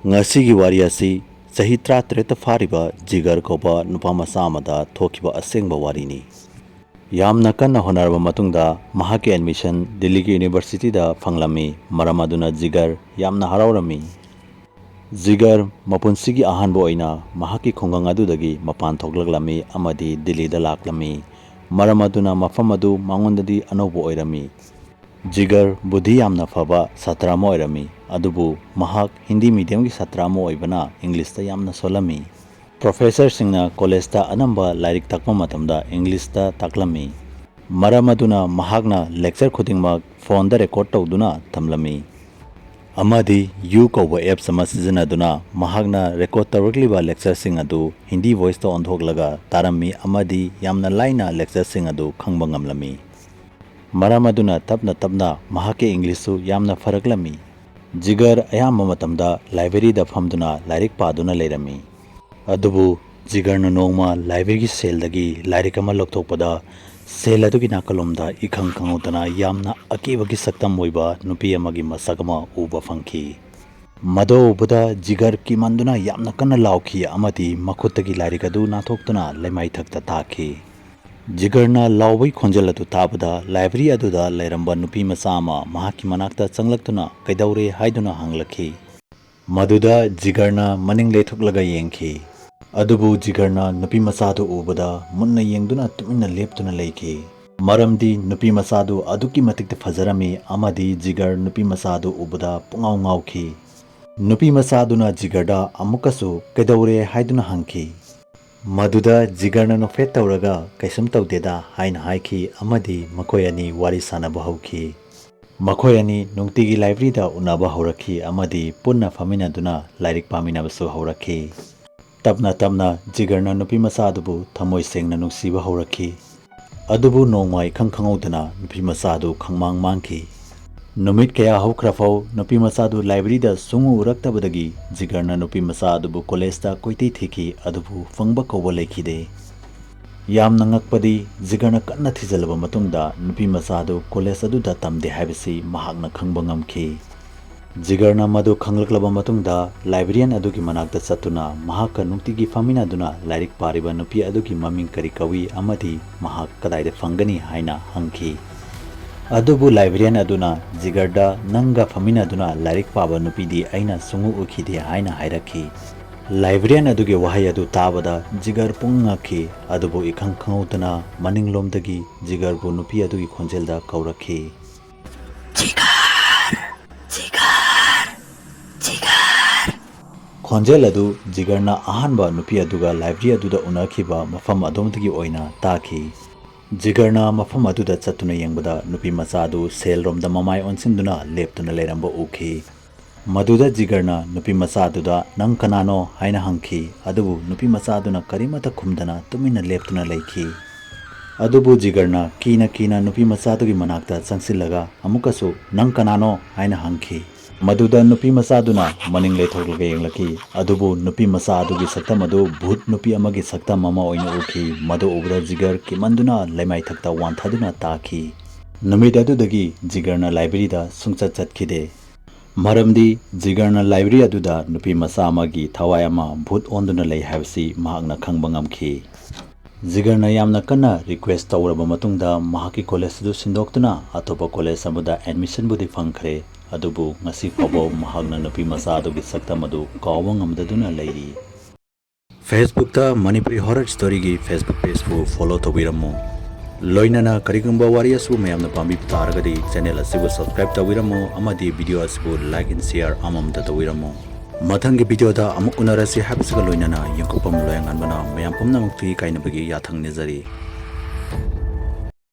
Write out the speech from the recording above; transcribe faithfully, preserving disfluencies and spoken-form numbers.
ꯉꯁꯤꯒꯤ ꯋꯥꯔꯤ ꯑꯁꯤ ꯆꯍꯤ ꯇꯔꯥꯇꯔꯦꯠꯇ ꯐꯥꯔꯤꯕ ꯖꯤꯒꯔ ꯀꯧꯕ ꯅꯨꯄꯥ ꯃꯆꯥ ꯑꯃꯗ ꯊꯣꯛꯈꯤꯕ ꯑꯁꯦꯡꯕ ꯋꯥꯔꯤꯅꯤ꯫ ꯌꯥꯝꯅ ꯀꯟꯅ ꯍꯣꯠꯅꯔꯕ ꯃꯇꯨꯡꯗ ꯃꯍꯥꯛꯀꯤ admission ꯗꯤꯜꯂꯤꯒꯤ universityꯗ ꯐꯪꯂꯝꯃꯤ꯫ ꯃꯔꯝ ꯑꯗꯨꯅ ꯖꯤꯒꯔ ꯌꯥꯝꯅ ꯍꯔꯥꯎꯔꯝꯃꯤ꯫ ꯖꯤꯒꯔ ꯃꯄꯨꯟꯁꯤꯒꯤ ꯑꯍꯥꯟꯕ ꯑꯣꯏꯅ ꯃꯍꯥꯛꯀꯤ ꯈꯨꯡꯒꯪ ꯑꯗꯨꯗꯒꯤ ꯃꯄꯥꯟ ꯊꯣꯛꯂꯛꯂꯝꯃꯤ ꯑꯃꯗꯤ ꯗꯤꯜꯂꯤꯗ ꯂꯥꯛꯂꯝꯃꯤ꯫ ꯃꯔꯝ ꯑꯗꯨꯅ ꯃꯐꯝ ꯑꯗꯨ ꯃꯉꯣꯟꯗꯗꯤ ꯑꯅꯧꯕ ꯑꯣꯏꯔꯝꯃꯤ꯫ ꯖꯤꯒꯔ ꯕꯨꯙꯤ ꯌꯥꯝꯅ ꯐꯕ ꯁꯥꯇ꯭ꯔ ꯑꯃ ꯑꯣꯏꯔꯝꯃꯤ, ꯑꯗꯨꯕꯨ ꯃꯍꯥꯛ ꯍꯤꯟꯗꯤ mediumꯒꯤ ꯁꯥꯇ꯭ꯔ ꯑꯃ ꯑꯣꯏꯕꯅ Englishꯇ ꯌꯥꯝꯅ ꯁꯣꯜꯂꯝꯃꯤ꯫ Professorꯁꯤꯡꯅ collegeꯇ ꯑꯅꯝꯕ ꯂꯥꯏꯔꯤꯛ ꯇꯥꯛꯄ ꯃꯇꯝꯗ Englishꯇ ꯇꯥꯛꯂꯝꯃꯤ꯫ ꯃꯔꯝ ꯑꯗꯨꯅ ꯃꯍꯥꯛꯅ lecture ꯈꯨꯗꯤꯡꯃꯛ phoneꯗ record ꯇꯧꯗꯨꯅ ꯊꯝꯂꯝꯃꯤ꯫ ꯑꯃꯗꯤ You ꯀꯧꯕ apps ꯑꯃ ꯁꯤꯖꯤꯟꯅꯗꯨꯅ ꯃꯍꯥꯛꯅ record ꯇꯧꯔꯛꯂꯤꯕ lectureꯁꯤꯡ ꯑꯗꯨ ꯍꯤꯟꯗꯤ voiceꯇ ꯑꯣꯟꯊꯣꯛꯂꯒ ꯇꯥꯔꯝꯃꯤ ꯑꯃꯗꯤ ꯌꯥꯝꯅ ꯂꯥꯏꯅ lectureꯁꯤꯡ ꯑꯗꯨ ꯈꯪꯕ ꯉꯝꯂꯝꯃꯤ꯫ ꯃꯔꯝ ꯑꯗꯨꯅ ꯇꯞꯅ ꯇꯞꯅ ꯃꯍꯥꯛꯀꯤ Englishꯁꯨ ꯌꯥꯝꯅ ꯐꯔꯛꯂꯝꯃꯤ꯫ ꯖꯤꯒꯔ ꯑꯌꯥꯝꯕ ꯃꯇꯝꯗ libraryꯗ ꯐꯝꯗꯨꯅ ꯂꯥꯏꯔꯤꯛ ꯄꯥꯗꯨꯅ ꯂꯩꯔꯝꯃꯤ꯫ ꯑꯗꯨꯕꯨ ꯖꯤꯒꯔꯅ ꯅꯣꯡꯃ libraryꯒꯤ shelfꯇꯒꯤ ꯂꯥꯏꯔꯤꯛ ꯑꯃ ꯂꯧꯊꯣꯛꯄꯗ shelf ꯑꯗꯨꯒꯤ ꯅꯥꯀꯜꯂꯣꯝꯗ ꯏꯈꯪ ꯈꯪꯍꯧꯗꯅ ꯌꯥꯝꯅ ꯑꯀꯤꯕꯒꯤ ꯁꯛꯇꯝ ꯑꯣꯏꯕ ꯅꯨꯄꯤ ꯑꯃꯒꯤ ꯃꯁꯛ ꯑꯃ ꯎꯕ ꯐꯪꯈꯤ꯫ ꯃꯗꯨ ꯎꯕꯗ ꯖꯤꯒꯔ ꯀꯤꯃꯟꯗꯨꯅ ꯌꯥꯝꯅ ꯀꯟꯅ ꯂꯥꯎꯈꯤ ꯑꯃꯗꯤ ꯃꯈꯨꯠꯇꯒꯤ ꯂꯥꯏꯔꯤꯛ ꯑꯗꯨ ꯅꯥꯟꯊꯣꯛꯇꯨꯅ ꯂꯩꯃꯥꯏꯊꯛꯇ ꯇꯥꯈꯤ꯫ ꯖꯤꯒꯔꯅ ꯂꯥꯎꯕꯒꯤ ꯈꯣꯟꯖꯦꯜ ꯑꯗꯨ ꯇꯥꯕꯗ library ꯑꯗꯨꯗ ꯂꯩꯔꯝꯕ ꯅꯨꯄꯤ ꯃꯆꯥ ꯑꯃ ꯃꯍꯥꯛꯀꯤ ꯃꯅꯥꯛꯇ ꯆꯪꯂꯛꯇꯨꯅ ꯀꯩꯗꯧꯔꯦ ꯍꯥꯏꯗꯨꯅ ꯍꯪꯂꯛꯈꯤ꯫ ꯃꯗꯨꯗ ꯖꯤꯒꯔꯅ ꯃꯅꯤꯡ ꯂꯩꯊꯣꯛꯂꯒ ꯌꯦꯡꯈꯤ꯫ ꯑꯗꯨꯕꯨ ꯖꯤꯒꯔꯅ ꯅꯨꯄꯤ ꯃꯆꯥꯗꯨ ꯎꯕꯗ ꯃꯨꯟꯅ ꯌꯦꯡꯗꯨꯅ ꯇꯨꯃꯤꯟꯅ ꯂꯦꯞꯇꯨꯅ ꯂꯩꯈꯤ꯫ ꯃꯔꯝꯗꯤ ꯅꯨꯄꯤ ꯃꯆꯥꯗꯨ ꯑꯗꯨꯛꯀꯤ ꯃꯇꯤꯛ ꯐꯖꯔꯝꯃꯤ ꯑꯃꯗꯤ ꯖꯤꯒꯔ ꯅꯨꯄꯤ ꯃꯆꯥꯗꯨ ꯎꯕꯗ ꯄꯨꯡꯉꯥꯎ ꯉꯥꯎꯈꯤ꯫ ꯅꯨꯄꯤ ꯃꯆꯥꯗꯨꯅ ꯖꯤꯒꯔꯗ ꯑꯃꯨꯛꯀꯁꯨ "ꯀꯩꯗꯧꯔꯦ?" ꯍꯥꯏꯗꯨꯅ ꯍꯪꯈꯤ꯫ ꯃꯗꯨꯗ ꯖꯤꯒꯔꯅ ꯅꯣꯛꯐꯦꯠ ꯇꯧꯔꯒ "ꯀꯩꯁꯨꯝ ꯇꯧꯗꯦꯗ" ꯍꯥꯏꯅ ꯍꯥꯏꯈꯤ ꯑꯃꯗꯤ ꯃꯈꯣꯏ ꯑꯅꯤ ꯋꯥꯔꯤ ꯁꯥꯟꯅꯕ ꯍꯧꯈꯤ꯫ ꯃꯈꯣꯏ ꯑꯅꯤ ꯅꯨꯡꯇꯤꯒꯤ libraryꯗ ꯎꯅꯕ ꯍꯧꯔꯛꯈꯤ ꯑꯃꯗꯤ ꯄꯨꯟꯅ ꯐꯝꯃꯤꯟꯅꯗꯨꯅ ꯂꯥꯏꯔꯤꯛ ꯄꯥꯃꯤꯟꯅꯕꯁꯨ ꯍꯧꯔꯛꯈꯤ꯫ ꯇꯞꯅ ꯇꯞꯅ ꯖꯤꯒꯔꯅ ꯅꯨꯄꯤ ꯃꯆꯥ ꯑꯗꯨꯕꯨ ꯊꯃꯣꯏ ꯁꯦꯡꯅ ꯅꯨꯡꯁꯤꯕ ꯍꯧꯔꯛꯈꯤ꯫ ꯑꯗꯨꯕꯨ ꯅꯣꯡꯃ ꯏꯈꯪ ꯈꯪꯍꯧꯗꯅ ꯅꯨꯄꯤ ꯃꯆꯥ ꯑꯗꯨ ꯈꯪꯃꯥꯡ ꯃꯥꯡꯈꯤ꯫ ꯅꯨꯃꯤꯠ ꯀꯌꯥ ꯍꯧꯈ꯭ꯔꯐꯥꯎ ꯅꯨꯄꯤ ꯃꯆꯥ ꯑꯗꯨ libraryꯗ ꯁꯨꯡꯎ ꯎꯔꯛꯇꯕꯗꯒꯤ ꯖꯤꯒꯔꯅ ꯅꯨꯄꯤ ꯃꯆꯥ ꯑꯗꯨꯕꯨ collegeꯇ ꯀꯣꯏꯊꯤ ꯊꯤꯈꯤ, ꯑꯗꯨꯕꯨ ꯐꯪꯕ ꯀꯧꯕ ꯂꯩꯈꯤꯗꯦ꯫ ꯌꯥꯝꯅ ꯉꯛꯄꯗꯤ, ꯖꯤꯒꯔꯅ ꯀꯟꯅ ꯊꯤꯖꯤꯜꯂꯕ ꯃꯇꯨꯡꯗ ꯅꯨꯄꯤ ꯃꯆꯥ ꯑꯗꯨ college ꯑꯗꯨꯗ ꯇꯝꯗꯦ ꯍꯥꯏꯕꯁꯤ ꯃꯍꯥꯛꯅ ꯈꯪꯕ ꯉꯝꯈꯤ꯫ ꯖꯤꯒꯔꯅ ꯃꯗꯨ ꯈꯪꯂꯛꯂꯕ ꯃꯇꯨꯡꯗ, librarian ꯑꯗꯨꯒꯤ ꯃꯅꯥꯛꯇ ꯆꯠꯇꯨꯅ ꯃꯍꯥꯛꯀ ꯅꯨꯡꯇꯤꯒꯤ ꯐꯝꯃꯤꯟꯅꯗꯨꯅ ꯂꯥꯏꯔꯤꯛ ꯄꯥꯔꯤꯕ ꯅꯨꯄꯤ ꯑꯗꯨꯒꯤ ꯃꯃꯤꯡ ꯀꯔꯤ ꯀꯧꯏ ꯑꯃꯗꯤ ꯃꯍꯥꯛ ꯀꯗꯥꯏꯗ ꯐꯪꯒꯅꯤ ꯍꯥꯏꯅ ꯍꯪꯈꯤ꯫ ꯑꯗꯨꯕꯨ librarian ꯑꯗꯨꯅ ꯖꯤꯒꯔꯗ, "ꯅꯪꯒ ꯐꯝꯃꯤꯟꯅꯗꯨꯅ ꯂꯥꯏꯔꯤꯛ ꯄꯥꯕ ꯅꯨꯄꯤꯗꯤ ꯑꯩꯅ ꯁꯨꯡꯎ ꯎꯈꯤꯗꯦ" ꯍꯥꯏꯅ ꯍꯥꯏꯔꯛꯈꯤ꯫ Librarian ꯑꯗꯨꯒꯤ ꯋꯥꯍꯩ ꯑꯗꯨ ꯇꯥꯕꯗ ꯖꯤꯒꯔ ꯄꯨꯡ ꯉꯛꯈꯤ, ꯑꯗꯨꯕꯨ ꯏꯈꯪ ꯈꯪꯍꯧꯗꯅ ꯃꯅꯤꯡꯂꯣꯝꯗꯒꯤ ꯖꯤꯒꯔꯕꯨ ꯅꯨꯄꯤ ꯑꯗꯨꯒꯤ ꯈꯣꯟꯖꯦꯜꯗ ꯀꯧꯔꯛꯈꯤ꯫ "ꯖꯤꯒꯔ! ꯖꯤꯒꯔ! ꯖꯤꯒꯔ!" ꯈꯣꯟꯖꯦꯜ ꯑꯗꯨ ꯖꯤꯒꯔꯅ ꯑꯍꯥꯟꯕ ꯅꯨꯄꯤ ꯑꯗꯨꯒ library ꯑꯗꯨꯗ ꯎꯅꯈꯤꯕ ꯃꯐꯝ ꯑꯗꯨꯝꯗꯒꯤ ꯑꯣꯏꯅ ꯇꯥꯈꯤ꯫ ꯖꯤꯒꯔꯅ ꯃꯐꯝ ꯑꯗꯨꯗ ꯆꯠꯇꯨꯅ ꯌꯦꯡꯕꯗ ꯅꯨꯄꯤ ꯃꯆꯥ ꯑꯗꯨ ꯁꯦꯜꯔꯣꯝꯗ ꯃꯃꯥꯏ ꯑꯣꯟꯁꯤꯟꯗꯨꯅ ꯂꯦꯞꯇꯨꯅ ꯂꯩꯔꯝꯕ ꯎꯈꯤ꯫ ꯃꯗꯨꯗ ꯖꯤꯒꯔꯅ ꯅꯨꯄꯤ ꯃꯆꯥ ꯑꯗꯨꯗ, "ꯅꯪ ꯀꯅꯥꯅꯣ?" ꯍꯥꯏꯅ ꯍꯪꯈꯤ꯫ ꯑꯗꯨꯕꯨ ꯅꯨꯄꯤ ꯃꯆꯥ ꯑꯗꯨꯅ ꯀꯔꯤꯃꯠꯇ ꯈꯨꯝꯗꯅ ꯇꯨꯃꯤꯟꯅ ꯂꯦꯞꯇꯨꯅ ꯂꯩꯈꯤ꯫ ꯑꯗꯨꯕꯨ ꯖꯤꯒꯔꯅ ꯀꯤꯅ ꯀꯤꯅ ꯅꯨꯄꯤ ꯃꯆꯥ ꯑꯗꯨꯒꯤ ꯃꯅꯥꯛꯇ ꯆꯪꯁꯤꯜꯂꯒ ꯑꯃꯨꯛꯀꯁꯨ, "ꯅꯪ ꯀꯅꯥꯅꯣ?" ꯍꯥꯏꯅ ꯍꯪꯈꯤ꯫ ꯃꯗꯨꯗ ꯅꯨꯄꯤ ꯃꯆꯥꯗꯨꯅ ꯃꯅꯤꯡ ꯂꯩꯊꯣꯛꯂꯒ ꯌꯦꯡꯂꯛꯈꯤ꯫ ꯑꯗꯨꯕꯨ ꯅꯨꯄꯤ ꯃꯆꯥ ꯑꯗꯨꯒꯤ ꯁꯛꯇꯝ ꯑꯗꯨ ꯚꯨꯠ ꯅꯨꯄꯤ ꯑꯃꯒꯤ ꯁꯛꯇꯝ ꯑꯃ ꯑꯣꯏꯅ ꯎꯈꯤ꯫ ꯃꯗꯨ ꯎꯕꯗ ꯖꯤꯒꯔ ꯀꯤꯃꯟꯗꯨꯅ ꯂꯩꯃꯥꯏꯊꯛꯇ ꯋꯥꯟꯊꯗꯨꯅ ꯇꯥꯈꯤ꯫ ꯅꯨꯃꯤꯠ ꯑꯗꯨꯗꯒꯤ ꯖꯤꯒꯔꯅ library ꯗ ꯁꯨꯡꯆꯠ ꯆꯠꯈꯤꯗꯦ꯫ ꯃꯔꯝꯗꯤ ꯖꯤꯒꯔꯅ library ꯑꯗꯨꯗ ꯅꯨꯄꯤ ꯃꯆꯥ ꯑꯃꯒꯤ ꯊꯋꯥꯏ ꯑꯃ ꯚꯨꯠ ꯑꯣꯟꯗꯨꯅ ꯂꯩ ꯍꯥꯏꯕꯁꯤ ꯃꯍꯥꯛꯅ ꯈꯪꯕ ꯉꯝꯈꯤ꯫ ꯖꯤꯒꯔꯅ ꯌꯥꯝꯅ ꯀꯟꯅ request ꯇꯧꯔꯕ ꯃꯇꯨꯡꯗ ꯃꯍꯥꯛꯀꯤ college ꯑꯗꯨ ꯁꯤꯟꯗꯣꯛꯇꯨꯅ ꯑꯇꯣꯞꯄ college ꯑꯃꯗ admission ꯕꯨꯗꯤ ꯐꯪꯈ꯭ꯔꯦ꯫ ꯑꯗꯨꯕꯨ ꯉꯁꯤ ꯐꯥꯎꯕ ꯃꯍꯥꯛꯅ ꯅꯨꯄꯤ ꯃꯆꯥ ꯑꯗꯨꯒꯤ ꯁꯛꯇꯝ ꯑꯗꯨ ꯀꯥꯎꯕ ꯉꯝꯗꯗꯨꯅ ꯂꯩꯔꯤ꯫ Facebook ꯇ Manipuri Horror Story ꯒꯤ Facebook page ꯄꯨ follow ꯇꯧꯕꯤꯔꯝꯃꯨ꯫ ꯂꯣꯏꯅꯅ ꯀꯔꯤꯒꯨꯝꯕ ꯋꯥꯔꯤ ꯑꯁꯤꯕꯨ ꯃꯌꯥꯝꯅ ꯄꯥꯝꯕꯤꯕ ꯇꯥꯔꯒꯗꯤ channel ꯑꯁꯤꯕꯨ subscribe ꯇꯧꯕꯤꯔꯝꯃꯨ ꯑꯃꯗꯤ video ꯑꯁꯤꯕꯨ like and share ꯑꯃꯃꯝꯇ ꯇꯧꯕꯤꯔꯝꯃꯨ꯫ ꯃꯊꯪꯒꯤ video ꯗ ꯑꯃꯨꯛ ꯎꯅꯔꯁꯤ ꯍꯥꯏꯕꯁꯤꯒ ꯂꯣꯏꯅꯅ ꯌꯦꯡꯀꯣꯛꯄꯝ ꯂꯣꯌꯥꯉꯥꯟꯕꯅ ꯃꯌꯥꯝ ꯄꯨꯝꯅꯃꯛꯇꯒꯤ ꯀꯥꯏꯅꯕꯒꯤ ꯌꯥꯊꯪ ꯅꯤꯖꯔꯤ꯫